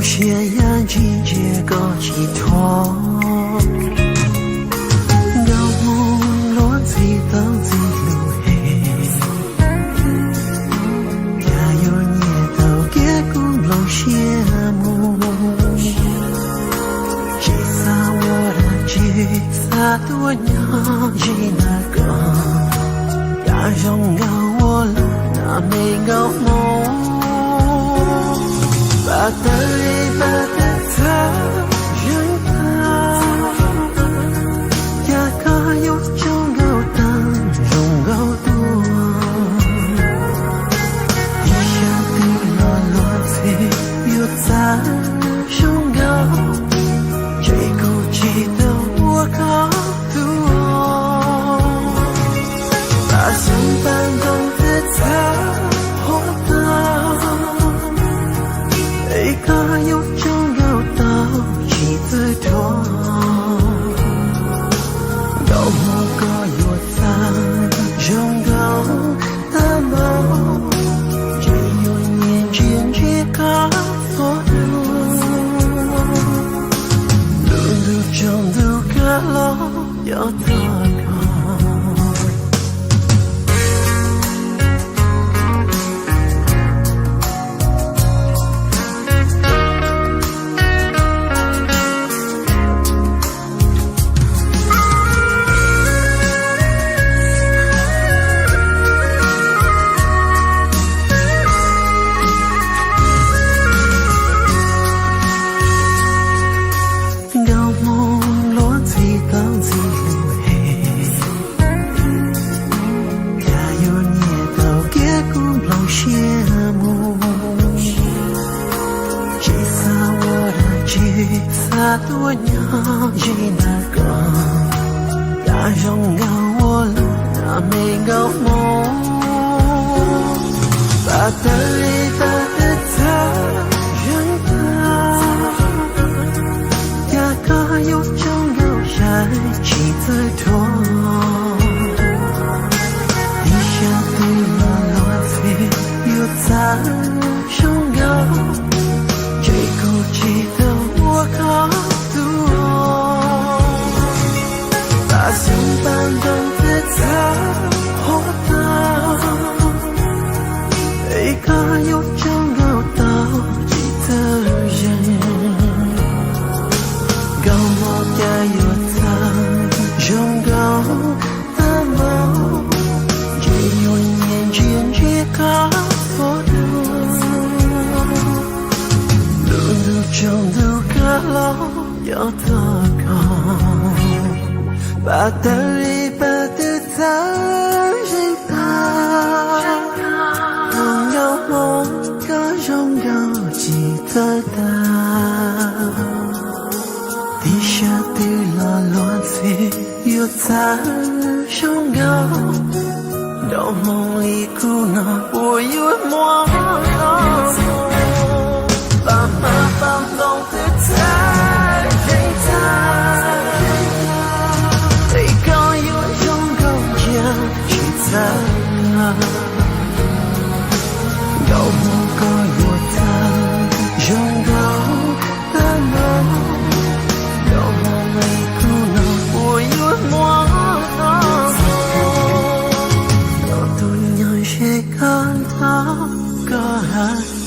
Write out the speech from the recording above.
Siab yaj ntsis ntsia koj tsis thuam, nkauj hmoob luag ntxhi tau ntxhi lus hem, cas yuav nyiam tau kiag kuv nplooj siab mus. Tsis xav ua dab tsi, xav tuaj nyob ze ntawm koj, cas zoo nkauj ua luaj na me nkauj hmoob. Pab tawg li pab tawg txhawv zeeg tag, cas koj yuav tsaug nkauj tag zoo nkauj tuaj. Ib sab twg los luag ntxhi yuav txawj zoo nkauj, ntshe kuv tsis tau ua koj tus. Pab xyoob pab ntoo txhawv txhawv qhuav tag, es koj yuav tsaug nkauj tau tsis txawj dhuav. Nkauj hmoob koj yuav txawj zoo nkauj tag npaum, ntshe yuav nyiam ntsia ntsia koj txhua hnub. Lub ntuj tsaus ntuj kawg los yog txog koj. Nkauj hmoob luag ntxhi tau ntxhi lus hem, cas yuav nyiam tau kiag kuv nplooj siab mus. Tsis xav ua dab tsi, xav tuaj nyob ze ntawm koj, cas zoo nkauj ua luaj na me nkauj hmoob. Pab tawg li pab tawg txhawv zeeg tag, cas koj yuav tsaug nkauj sai tsis txawj dhuav. Ib sab twg los luag ntxhi yuav txawj zoo nkauj, ntshe kuv tsis tau ua koj tus. Pab xyoob pab ntoo txhawv txhawv qhuav tag, es koj yuav tsaug nkauj tau tsis txawj zeeg. Nkauj hmoob cas yuav txawj zoo nkauj tag npaum, ntshe yuav nyiam ntsia ntsia koj txhua hnub. Lub ntuj tsaus ntuj kawg los yog txog koj. Pab tawg li pab tawg txhawv zeeg tag, nkauj hmoob koj zoo nkauj tsis txawj tag. Ib sab twg los luag ntxhi yuav txawj zoo nkauj, nraum hmoov li kuv no puas yuav muaj. Pab hmab pab ntoo twb txawj zeeg tag, es koj yuav zoo nkauj cia tsis txawj. Nkauj hmoob koj yuav txawj zoo nkauj tag npaum, nkauj hmoob li kuv no puas yuav muaj. Koj tus nyob ze koj nrog koj hawm.